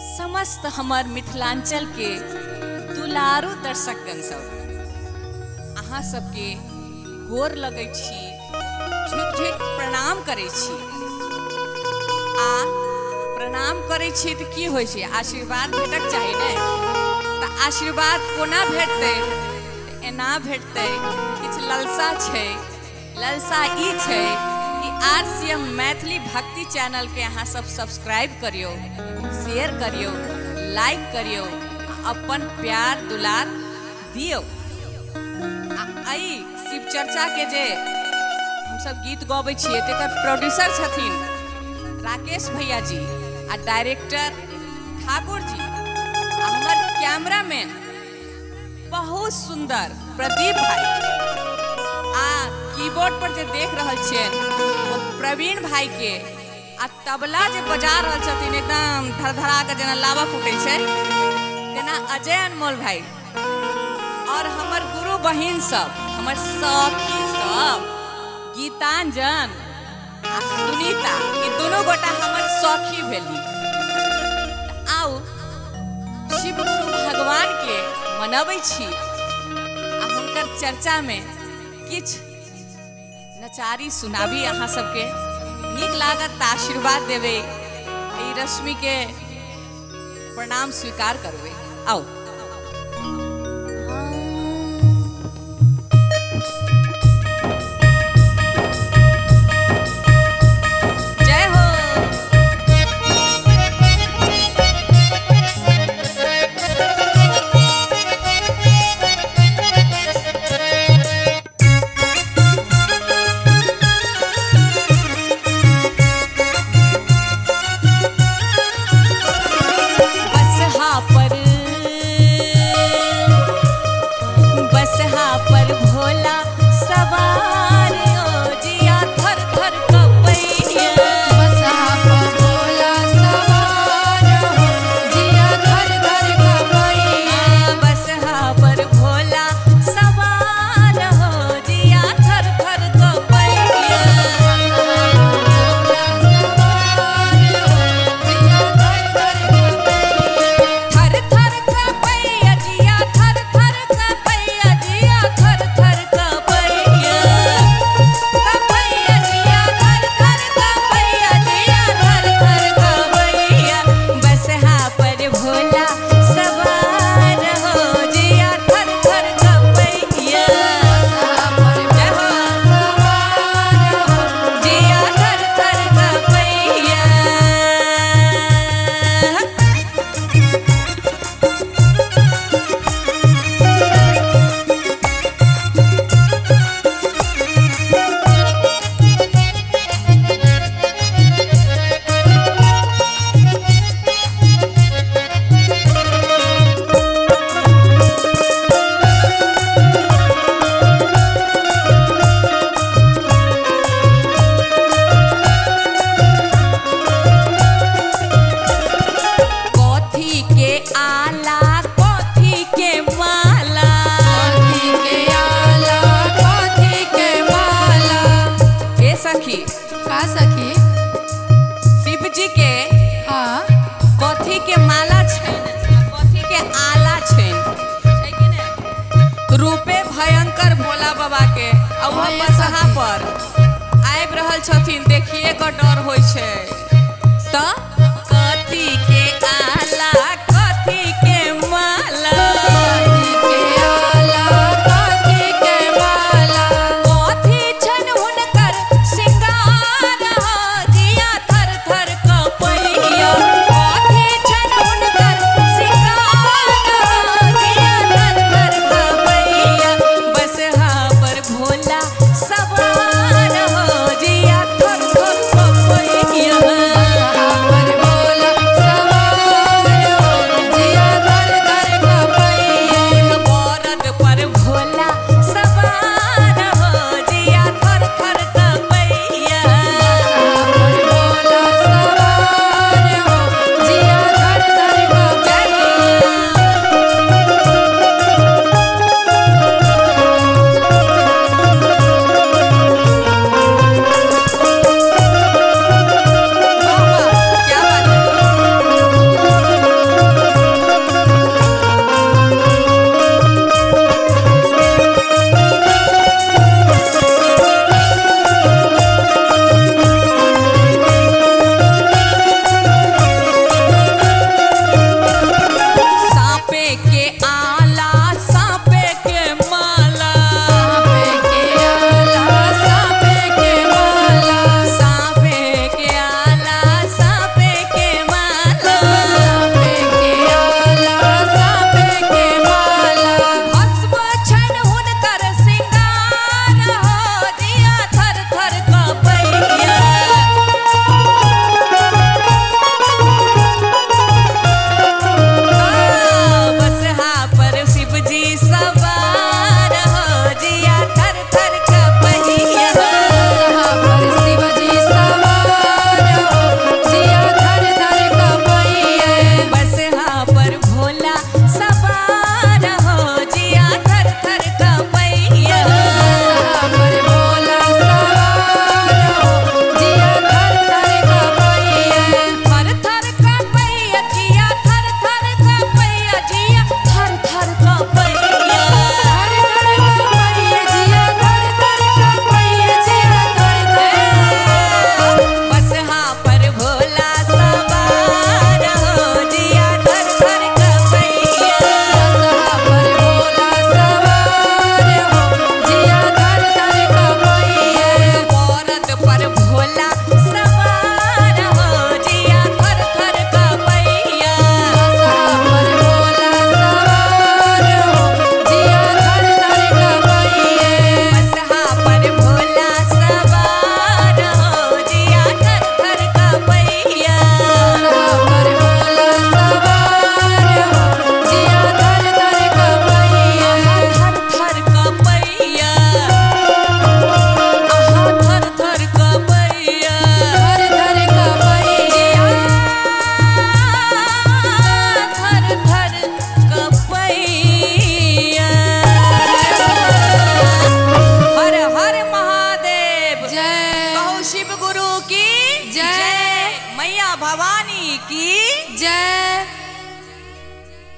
समस्त हमर मिथिलांचल के दुलारू दर्शकगण सब, अहाँ सबके गोर लगै छी, झुकि झुकि प्रणाम करै छी। आ प्रणाम करै छी तऽ की होइ छै? आशीर्वाद भेटक चाही ने। तऽ आशीर्वाद कोना भेटतै? तऽ एना भेटतै, किछु ललसा छै। ललसा ई छै कि आरसीएम मैथिली भक्ति चैनल के अहाँ सब सब्सक्राइब करियौ, शेयर करियौ, लाइक करियौ आ अपन प्यार दुलार दियौ। आ एहि शिव चर्चा के जे हमसब गीत गबै छियै, तेकर प्रोड्यूसर छथिन राकेश भैया जी आ डायरेक्टर ठाकुर जी आ हमर कैमरामैन बहुत सुंदर प्रदीप भाई आ कीबोर्ड पर जे देख रहल छियनि ओ प्रवीण भाई के आ तबला जे बजा रहल छथिन एकदम धड़धड़ा के जेना लावा फूटै छै तेना अजय अनमोल भाई और हमर गुरु बहिन सब, हमर सखी सब गीतांजन आ सुनीता, ई दुनू गोटा हमर सखी भेली। आउ शिव गुरु भगवान के मनबै छी आ हुनकर चर्चा में किछु नचारी सुनाबी। अहाँ सबके नीक लागत तऽ आशीर्वाद देबै, एहि रश्मि के प्रणाम स्वीकार करबै। आउ। जय हो। बसहा पर, बसहा पर भोला सवार ओ जिया थर थर कपैया। बसहा पर भोला सवार हो, जिया धर धर कपैया। बसहा पर भोला सवार हो, जिया थर थर कपैया। बसहा पर भोला सवार हो, जिया धर धर कपैया। थर थर कपैया जिया थर थर कपैया जिया थर थर कपैया। कपैया जिया थर थर कपैया जिया थर थर कपैया। बसहा पर भोला सवार हो, जिया थर थर कपैया। बसहा पर जय हो। भोला सवार हो, जिया थर थर कपैया। कथी के आला, कथी के माला, कथी के आला, कथी के माला। हे सखी, का सखी? शिव जी के हाँ। कथी के माला छैन, कथी के आला छैन, छै कि ने? रूपे भयंकर भोला बाबा के आ वह हाँ, ये बसहा सखी। पर आबि रहल छथिन, देखिए के डर होइ छै। तऽ कथी के आला, कथी के माला, कथी के आला, कथी के माला। कथी छनि हुनकर सिंगार हो, जिया थर थर कपैया। कथी छनि हुनकर सिंगार हो, जिया थर थर कपैया। बसहा पर भोला सवार हो, जिया थर थर कपैया। भवानी की जय।